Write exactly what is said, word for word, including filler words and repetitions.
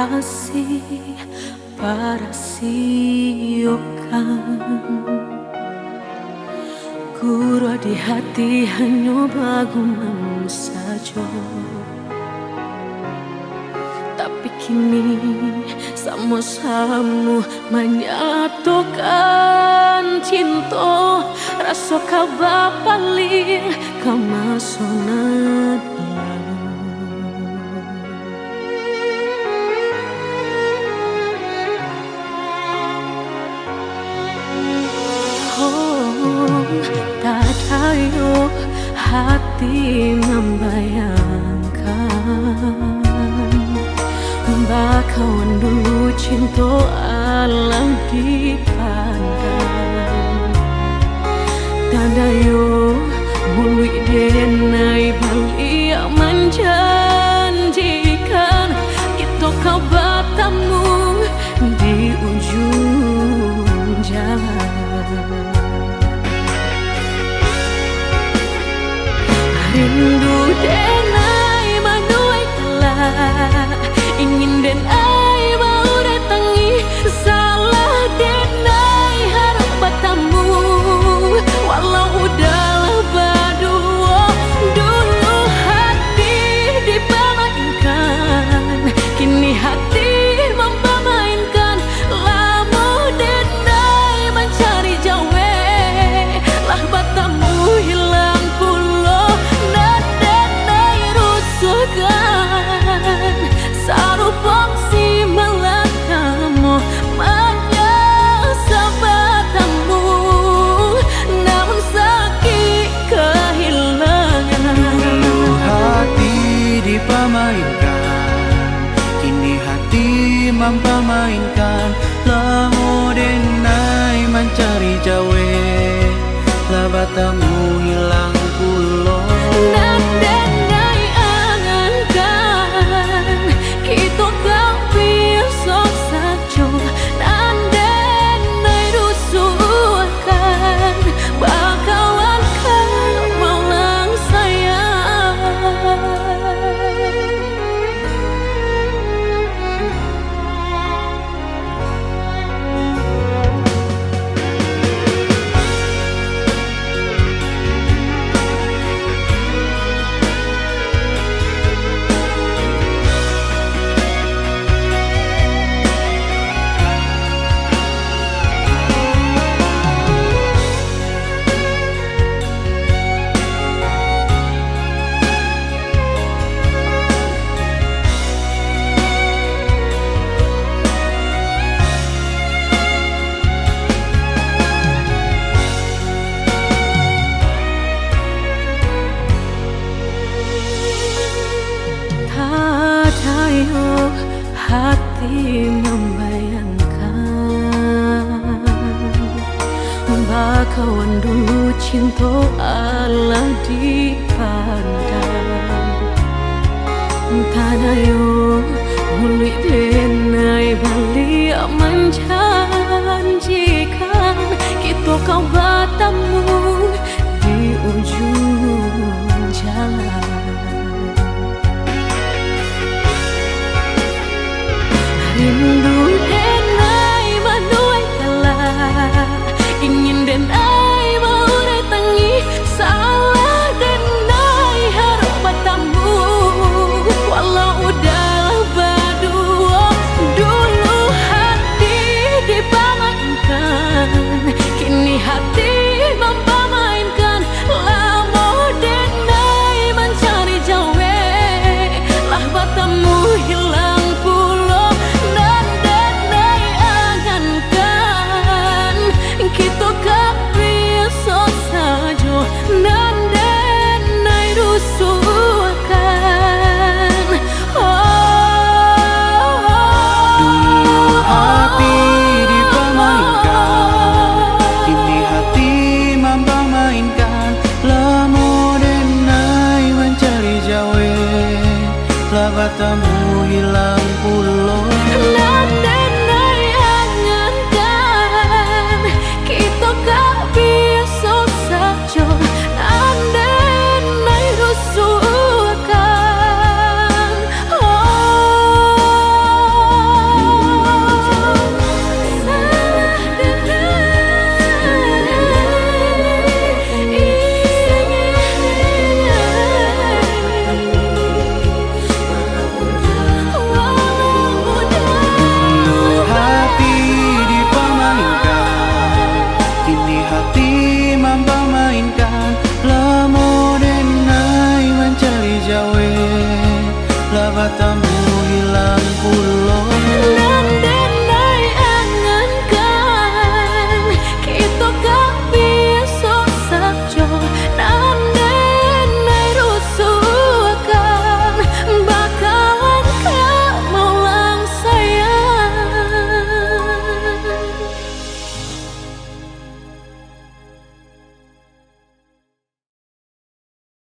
Masih parasiokan. Guruah di hati hanyo bagumam sajo. Tapi kini samo-samo manyatokan cinto, raso ka bapaliang ka maso nan lalu. Oh, tadayo hati mambayangkan, bakawan dulu cinto alah dipandang. Tadayo muluik denai baliak manjanjikan, kito ka batamu di ujuang jalan. Rindu denai manuai talak, ingin denai baurai tangih, salah denai harap batamu. Walau udah lah baduo, dulu hati dipamainkan, kini hati mampamainkan. Lamo denai mancari jawek, lah batamu hilang pulo nan denai rusuahkan. Sarupo si malang kamoh manyasah batamu, namun sakik kahilangan. Dulu hati dipamainkan, kini hati mampamainkan. Lamo denai mancari jawek, lah batamu hilang pulo. Nan denai angan-an, kito ka biaso sajo. Nan denai rusuahkan, bakawan ka malang sayang. Tadayo hati mambayangkan, bakawan dulu cinto alah dipandang. Tadayo muluik denai baliak manjanjikan, kito ka batamu di ujuang jalan. Rindu denai manuai talak, ingin denai baurai tangih, salah denai harap batamu. Walau udah lah baduo, dulu hati dipamainkan, kini hati mampamainkan. Lamo denai mancari jawek, lah batamu hilang pulo. Nan denai angan-an, kito ka biaso sajo. Nan denai rusuahkan, dulu hati dipamainkan, kini hati mampamainkan. Lamo denai mancari jawek, lah batamu hilang.